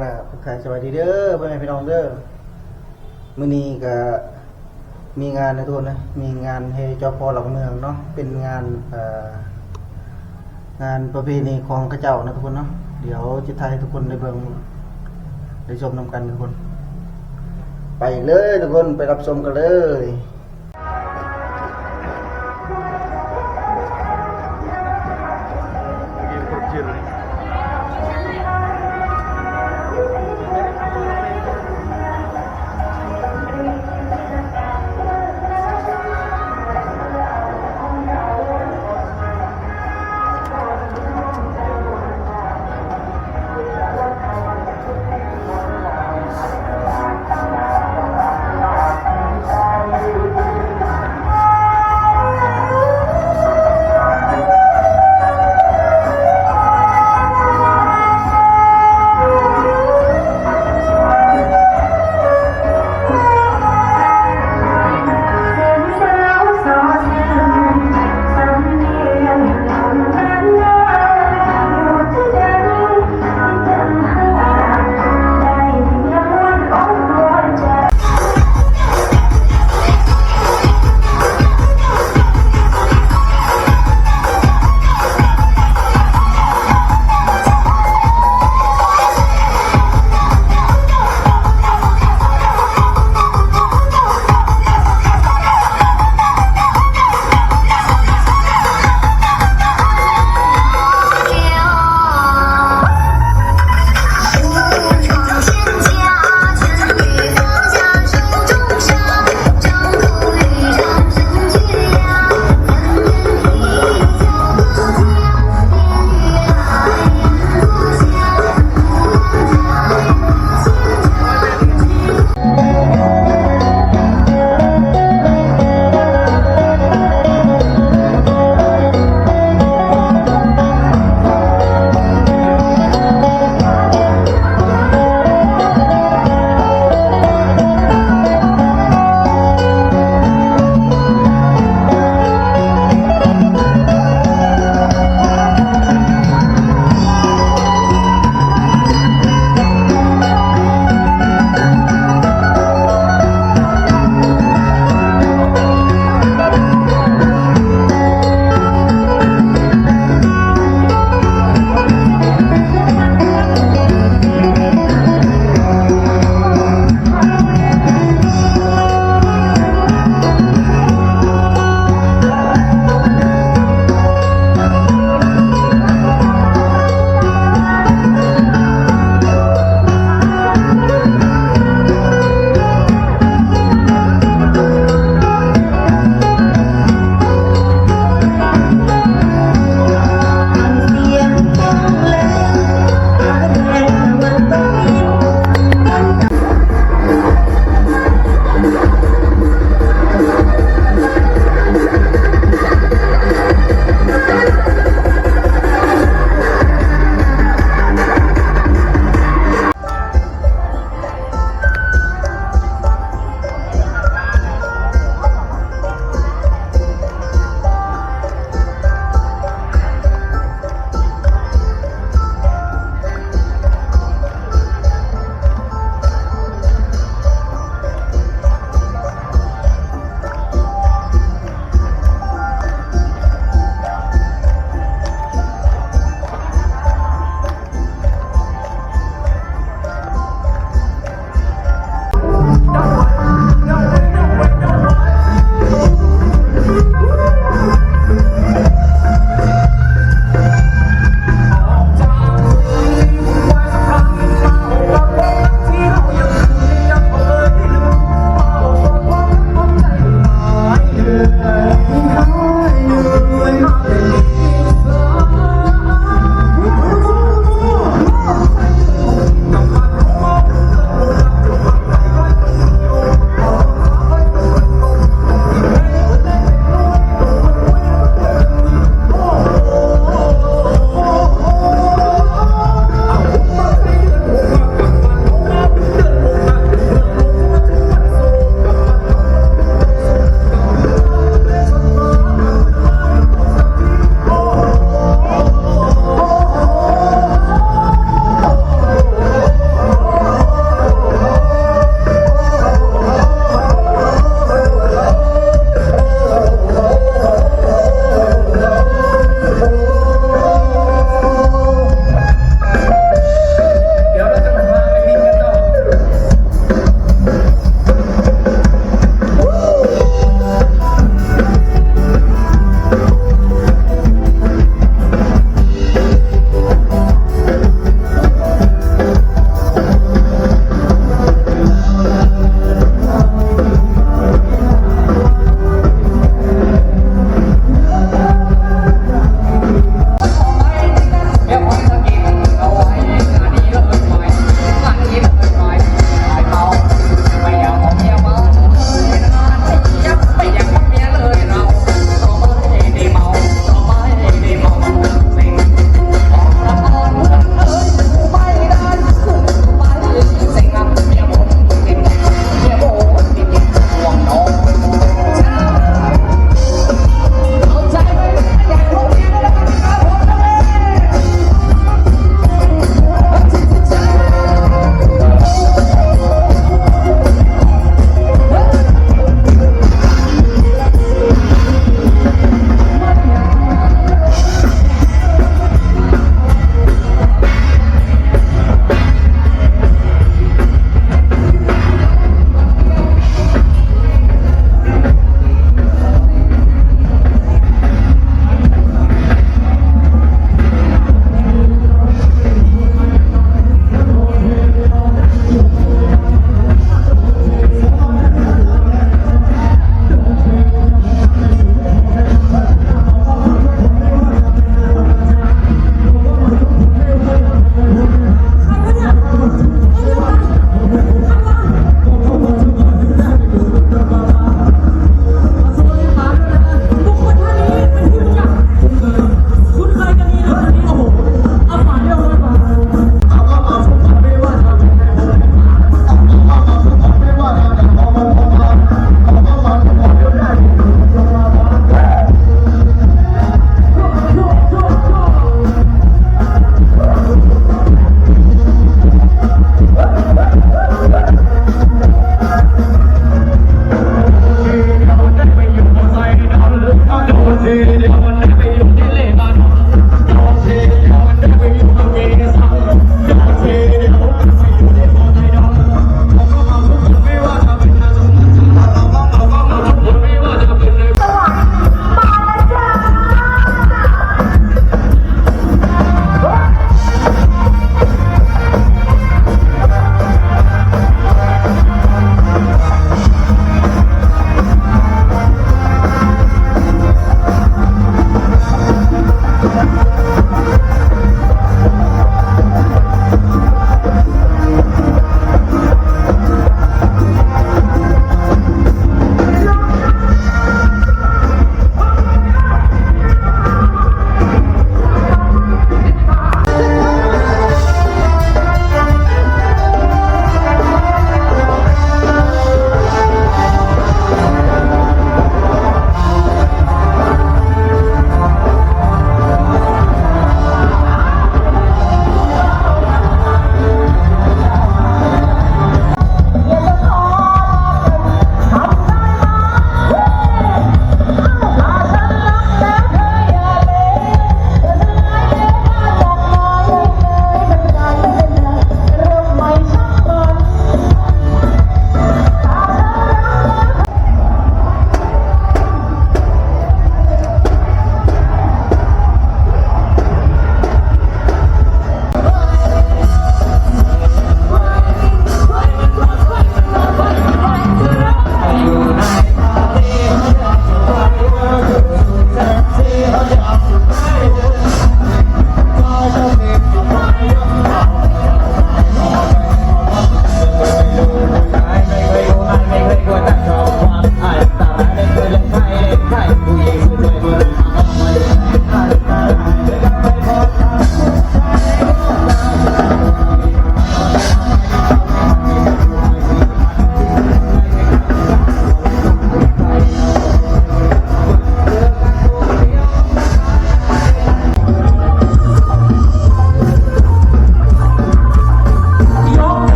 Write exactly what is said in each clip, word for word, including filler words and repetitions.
ว่าทักทายสวัสดีเด้อพ่อแม่พี่น้องเด้อ มื้อนี้ก็มีงานนะทุกคนนะ มีงานแห่เจ้าพ่อหลักเมืองเนาะ เป็นงาน เอ่อ งานประเพณีของเขาเจ้านะทุกคนเนาะ เดี๋ยวจะถ่ายให้ทุกคนได้เบิ่ง ได้ชมนำกันทุกคน ไปเลยทุกคน ไปรับชมกันเลย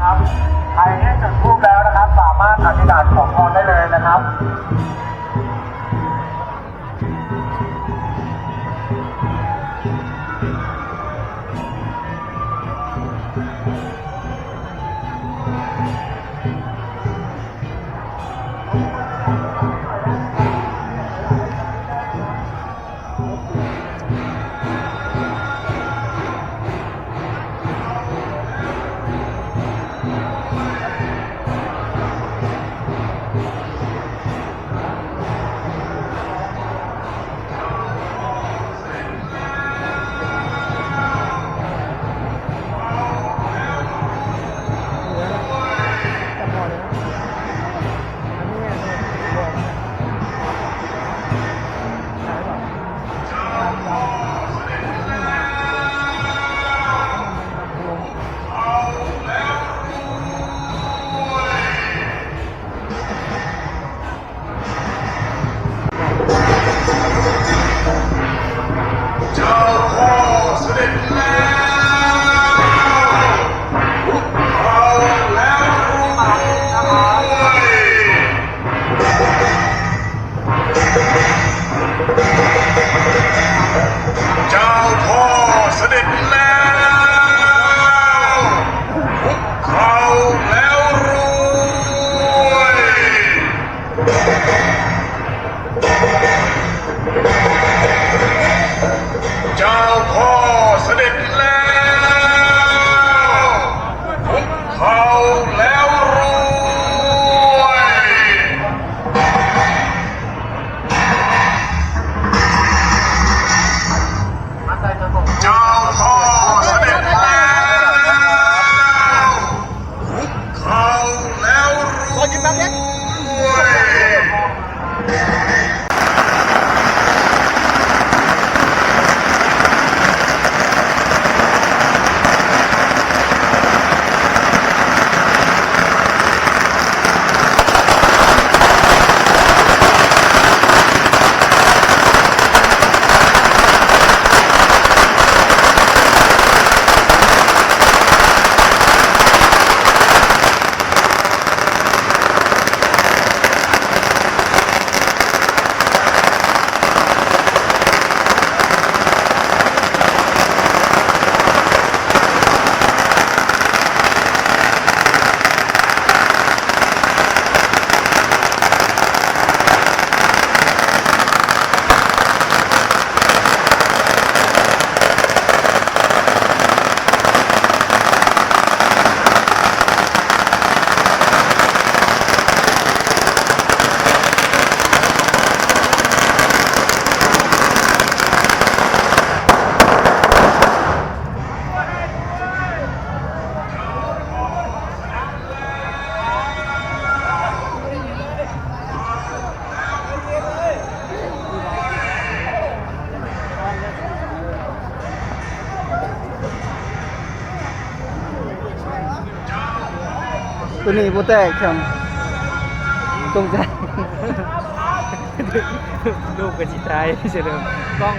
ครับ ใครที่จุดธูปแล้วนะครับ สามารถอธิษฐานขอพรได้เลยนะครับ เจ้าพ่อเสด็จแล้ว พวกเราแล้วรวย เจ้าพ่อเสด็จแล้ว พวกเราแล้วรวย เจ้าพ่อเสด็จแล้ว พวกเขาแล้วรวย เจ้าพ่อเสด็จแล้ว พวกเขาแล้วรวย รอกินแป๊บนึงตัวนี้บ่แตกซ้ำ สงสัย ลูกก็สิตาย เสียเดิมกล้อง